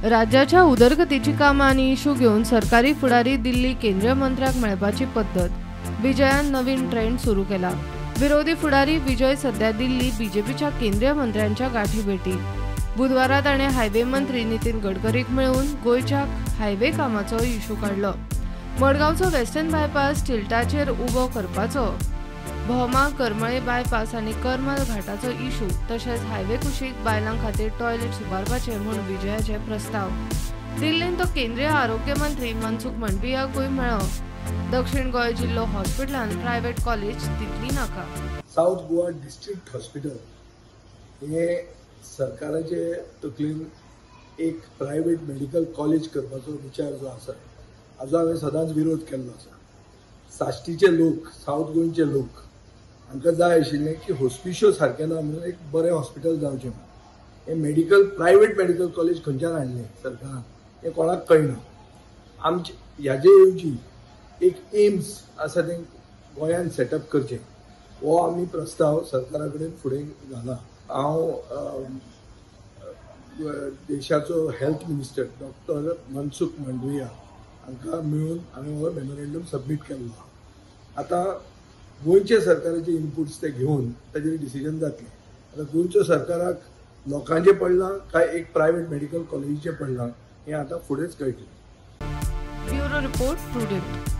राज्याच्या उदरगतीची कामां आनी इशू घेवन सरकारी फुडारी दिल्ली केंद्रीय मंत्र्याक मेळपाची पद्दत विजयान नवीन ट्रेंड सुरू केला. विरोधी फुडारी विजय सध्या दिल्ली बीजेपीच्या केंद्रीय मंत्र्यांच्या गाठी भेटी. बुधवारा ताणें हायवे मंत्री नितीन गडकरीक मेळून गोंयच्या हायवे कामाचो इशू काडलो. मडगांवचो वेस्टर्न बायपास टिल्टाचेर उबो करपाचो, भोमा करमळे बायपास आनी करमल घाटाचो इशू, तशेंच हायवे कुशीक बायलां खातीर टॉयलेट्स उबारपाचे म्हूण विजयाचे प्रस्ताव. दिल्लींत तो केंद्रीय आरोग्य मंत्री मनसुख मंडवियाकूय मेळ्ळो. दक्षिण गोंय जिल्लो हॉस्पिटलान प्रायव्हेट कॉलेज तितली नाका. साऊथ गोवा डिस्ट्रिक्ट हॉस्पिटल हे सरकाराचे तकलेन एक प्रायव्हेट मेडिकल कॉलेज करपाचो विचार जो आसा हाजो हांवें सदांच विरोध केल्लो आसा. साश्टीचे लोक, साऊथ गोंयचे लोक हांकां जाय आशिल्लें की हॉस्पिशियो सारकें ना म्हणून एक बरें हॉस्पिटल जावचें म्हणून. हें मेडिकल प्रायव्हेट मेडिकल कॉलेज खंयच्यान हाडलें सरकारान हें कोणाक कळना. आमचे ह्याजे येवजी एक एम्स आसा तें गोंयान सेटअप करचें हो आमी प्रस्ताव सरकारा कडेन फुडें घाला. हांव देशाचो health minister doctor Mansukh Mandaviya हांकां मेळून हांवें हो मेमोरेंडम सबमीट केल्लो. आतां गोंयच्या सरकाराचे इनपुट्स ते घेवन ताजेर डिसिजन जातलें. आतां गोंयच्या सरकाराक लोकांचें पडलां काय एक प्रायव्हेट मेडिकल कॉलेजीचें पडलां हें आतां फुडेंच कळटलें. Bureau report, Prudent.